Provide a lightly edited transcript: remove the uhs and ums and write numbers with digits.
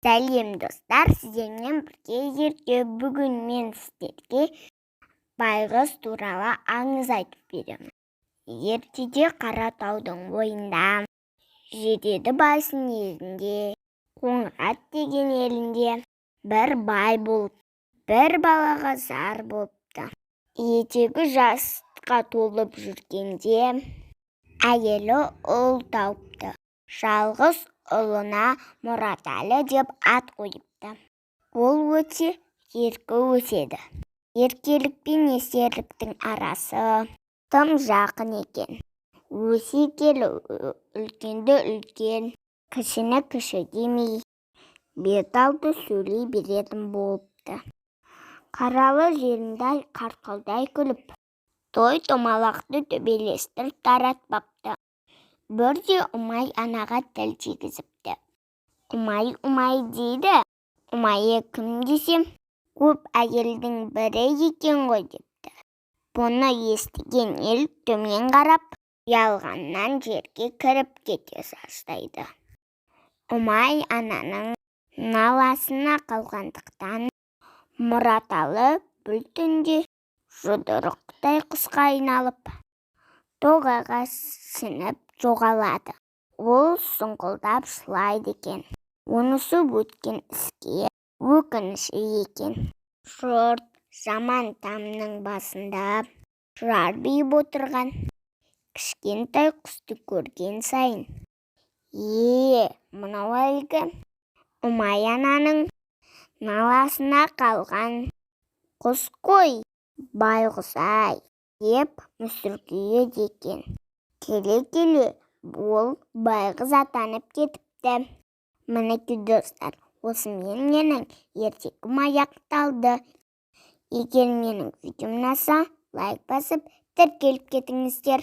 Сәлем, достар! Сіздермен бірге Ерке. Бүгін мен сіздерге байғыз туралы аңыз айтып беремін. Ертеде Қаратаудың бойында, Жетеді байсың елінде, Қоңырат деген елінде бір бай болып, бір балаға зар болыпты. Етегі жасқа толып жүргенде әйелі ұл тауыпты. Жалғыз ұлына Мұратәлі деп ат қойыпты. Ол өте ерке өседі. Еркелік пен есерліктің арасы тым жақын екен. Өсе келе үлкенді үлкен, кішіні кіші демей, бет алды сөйлей беретін болыпты. Қаралы жерінде қарқылдай күліп, той-томалақты төбелестіріп таратпапты. Бірде Ұмай анаға тіл тигізіпті. «Ұмай, Ұмай, – дейді, – Ұмайы кім десем, көп әйелдің бірі екен ғой», – депті. Бұны естіген ел төмен қарап, ұялғаннан жерге кіріп кете жаздайды. Ұмай ананың наласына қалғандықтан, Мұраталы бір түнде жұдырықтай құсқа айналып, тоғайға сіңіп жоғалады. Ол сұңқылдап жылайды екен. Онысы өткен іске өкініші екен. Жұрт жаман тамның басында жарбиып отырған кішкентай құсты көрген сайын: «Е, мынау әлгі Ұмай ананың наласына қалған құс қой, байғұс-ай», – деп мүсіркейді екен. Келе-келе ол байғыз атанып кетіпті. Мінекей, достар, осымен менің ертегім аяқталды. Егер менің видеом ұнаса, лайк басып, тіркеліп кетіңіздер.